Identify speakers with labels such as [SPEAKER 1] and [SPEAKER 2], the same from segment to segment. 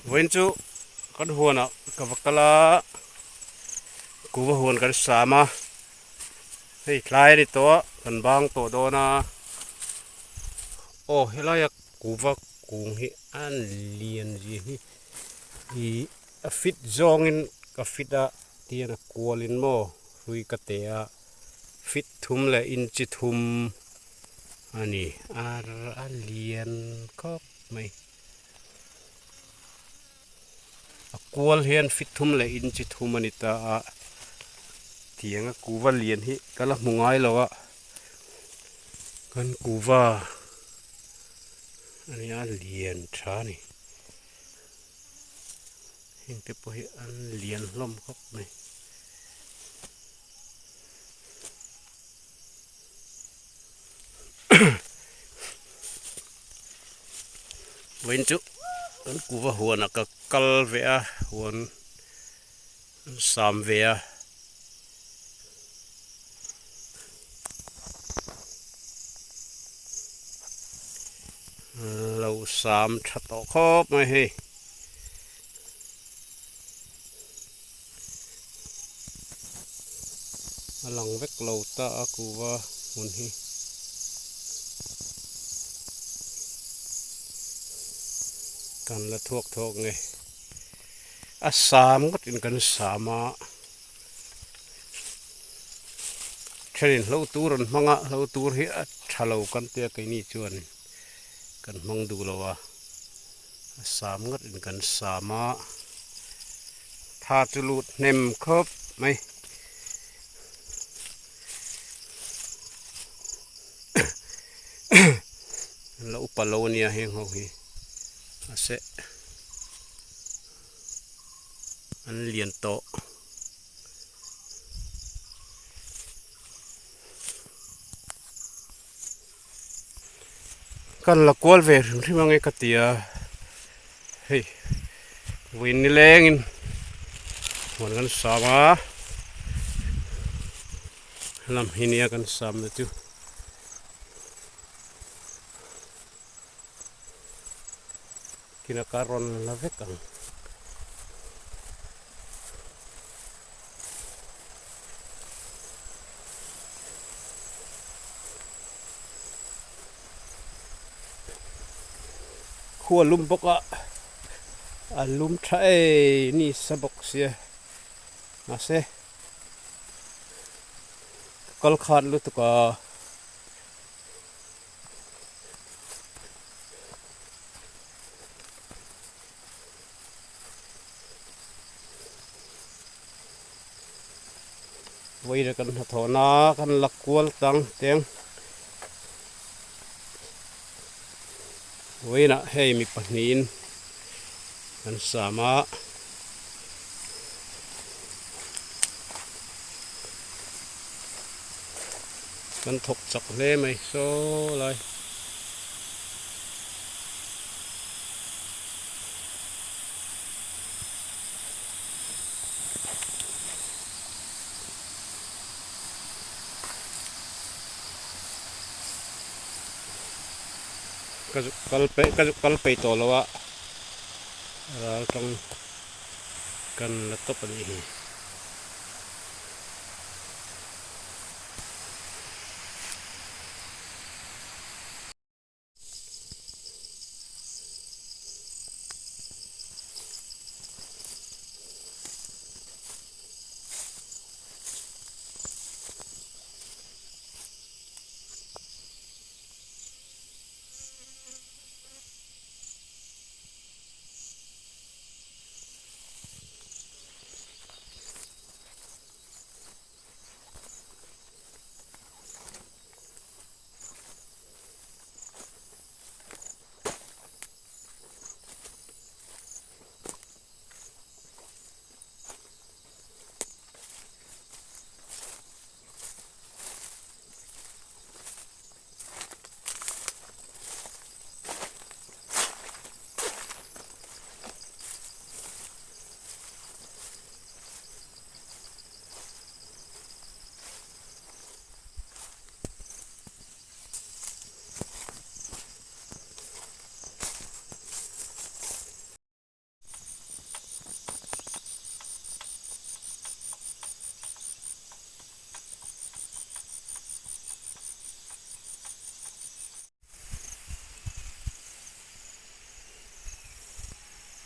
[SPEAKER 1] Vawiin chu kan huanah ka va kal a, kuva huan kan sam a, hei tlai a ni tawh a, kan bang tawh dawn a, aw helaia kuva kung hi a lian zia hi ih a fit zawngin ka fit a tihian a kualin maw hrui ka teh a fit thum leh inchi thum a ni a lian khawp mai. A kual hian fit thum leh inchi thum a ni ta a, tianga kuva lian hi ka la hmu ngai lo a, kan kuva a nia lian tha a ni, heng te pawh hi an lian hlawm khawp mai. Vawiin chu kan kuva huanah ka kal ve a huan an sam ve a. Lo sam tha tawh khawp mai hei. A lang vek lo ta a kuva hmun hi. Kan la thuak thuak nge. A sam ngawtin kan sam a. Thenin hlo tur an hmang a, hlo tur hi a tha lo kan tia keini chuan kan hmang duh lo a. A sam ngawtin kan sam a. Tha chu lut hnem khawp mai. An la upa lo ania heng ho hi a seh an lian tawh. Kan la kual ve hrim hrim ange ka ti a, hei vawiin nilengin huan kan sam a, helam hi nia kan sam na chu. Kina ka rawn la vek ang. Khua lum bawk a, a lum tha ei ni sa bawk sia mahse ka kal khat lutuk a. Vawiin kan hnathawhna kan la kual tang teng vawiinah hei mi pahnihin kan sam a. Kan thawk chak hle mai saw lai. Ka zuk kal peih ka zuk kal peih tawh lo a ral tang kan la tawp a nih hi.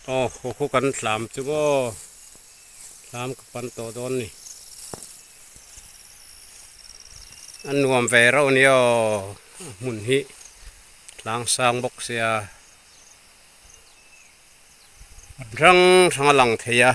[SPEAKER 1] Aw haw khu kan tlam chu maw tlam ka pan tawh dawn ni a nuam ve reuh a nia aw a hmun hi tlang sang bawk sia hrang hrang a lang thei a.